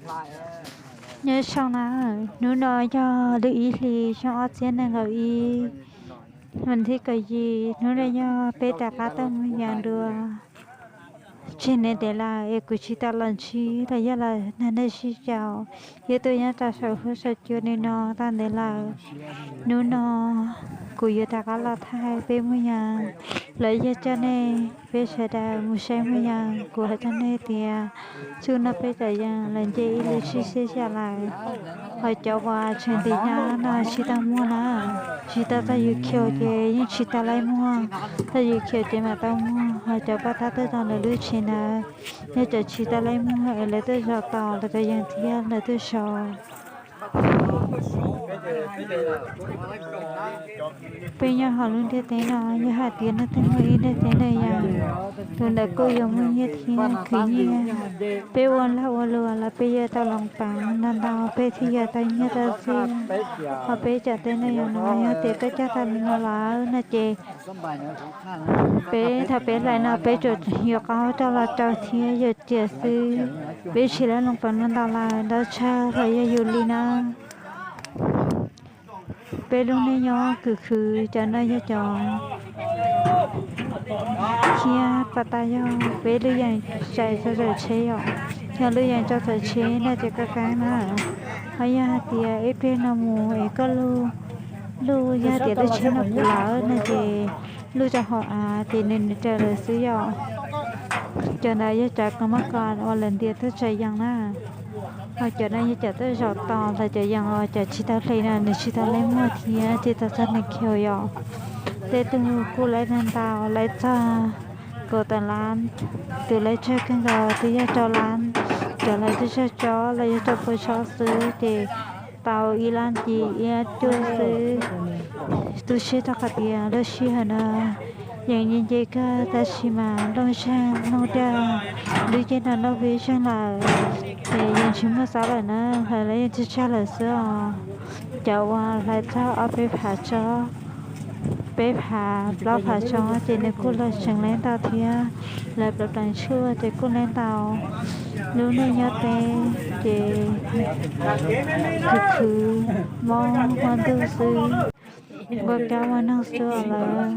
Nyob zoo na, hnub no yog lub ib hlis xyoo ob txhiab nees nkaum ib, vas thib kaum yim, hnub no yog peb rov qab tuaj mus yos dua tseg ntev lawm es kuv tsis tau los ntsib los yog los nrog nej sib caum, yog tuaj nyob rau saum huab saum cua li no tau ntev lawm. Hnub no kuv yuav rov qab los thaij peb Moob Yees, los yog coj nej peb sawv daws mus saib Moob Yees. Kuv hais rau nej tias txhua hnub peb cov yees los nce ib lub sij xyab xyam lawm. Ho cov uas tseem nti hnyav no tsis tau muag na, tsis tau txog yus khiaus ces yeej tsis tau laib muag, txog yus khiaus ces mam tau muag. Ho cov paj tab tuaj rau lawv lub tsev ntawd, yog cov tsis tau laib muag es lawv tuaj zaum tos lawv cov yees thiab lawv tuaj sau. Peb nyob hauv lub ntiaj teb no, yog hais tias leej twg muaj ib daim teb daim yees, tus ntawd kuj yuav muaj nyiaj thiab khwv nyiaj. Peb ua lag ua luam los peb yuav tau loos peev ntau ntau peb thiaj yuav tau nyiaj tau txiaj. Ho peb cov teb daim yees no yog tias koj cog tau li no lawm no ces peb thaum peb hlais no peb tsuas yuav qaub rau los rau thiab yuav ciam xwb. Peb tsis laib loos peev ntau lawm, ntau tshaj los yog yus li na. Peb lub neej nyob khwv khwv, cov no yog cov thiab pas tas yog peb lub yees tsaim txog txawm tsheb yom, yog lub yees tsaim txog tsheb no ces koj qeeb na. Ho yog hais tias ib pliag no mus es koj luj, luj yog hais tias lub tsheb no puv lawm no ces luj rau hauv av ces nws nws raws lawm xwb yom. Cov ntawd yog cov kos mab kos uas lawv ntiav tuaj tsaim yees na. Ho cov no yog cov tuaj zaum tos lawv cov yees uas cov tsis tau hle no nws tsis tau laib muag thiab tsis tau txog nws khiaus yom. Tej tug kuj laib ntau ntau, laib txog kaum tawm lab, tus laib tsawg kawg nkaus twb yog rau lab. Cov lawv twb tsawg tsob los yog rau pua tsob xwb ces tau ib lab ci ib lab cuaj xwb. Tu siab rau qhov tias lub sij hawm no yees nce nce kawg tab sis mas nplooj zeeg nplooj daj, lub caij no nplooj peb zeeg lawm, ces yeej tsis muaj xab lawm na, hlais los yeej tsawg tsawg lawm xwb os. Cov uas hlais txog ob peb phav tsob, peb phav plaub phav tsob ces nws kuj los tseem laib ntau thiab, lawv pleev pleev tshuaj ces kuj laib ntau. Lub neej nyob teb ces khwv khwv, mob mob ntuj xwb, ua kab ua noog xwb lawm.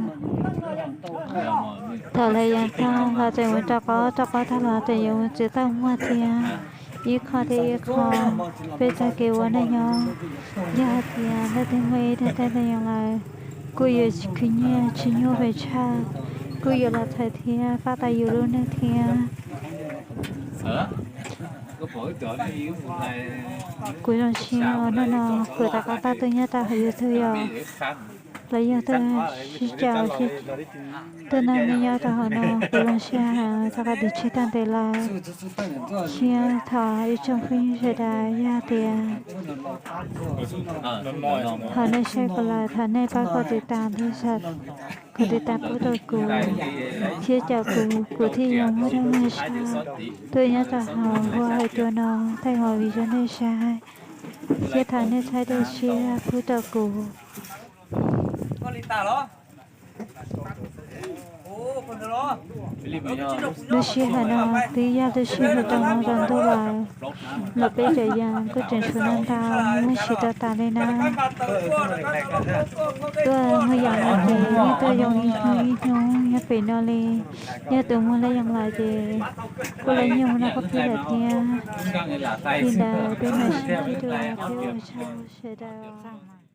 Thaum hlais yees tag los tseem mus rau qaub, rau qaub tag los tseem yuav mus txwv tau muag thiab. Ib qho thiab ib qho, peb txoj kev ua neej nyob, yog hais tias leej twg muaj ib daim teb daim yees lawm, kuj yuav khwv nyiaj tsis nyuaj pes tsawg, kuj yuav los txhawm thiab pab tau yus lub neej thiab. Kuv zoo siab uas hnub no kuv rov qab tau tuaj nyob rau hauv YouTube yom, los yog tuaj sib caum, tuaj nrog nej nyob rau hauv no, kuv zoo siab heev rau qhov twb tsis tau ntev lawm. Thiab thov ib tsoom phooj ywg sawv daws yog tias thaum nej saib kuv lawm thov nej pab kom tiv tas, kom tiv tas pub rau kuv, thiab caum kuv, kuv thiaj yuav muaj dag muaj zog tuaj nyob rau hauv huab hauv cua no, thaij movie rau nej saib, thiab thov nej txhawb daim tshiab pub rau kuv. Lub sij hawm no twb yog lub sij hawm rau hmo rau ntuj lawm, los peb cov yees kuj tseem tshuav ntau ntau, muab tsis tau tas li na. Tuaj mus yos no ces yeej tuaj yoo ib hnub ib hnub nyob pem no li. Yog tus muag lawv yees lawm ces kuj lawv nyiaj mus noj qab pib lawm thiab. Li ntawd peb mam sib ntsib dua thiab ua tsaug sawv daws.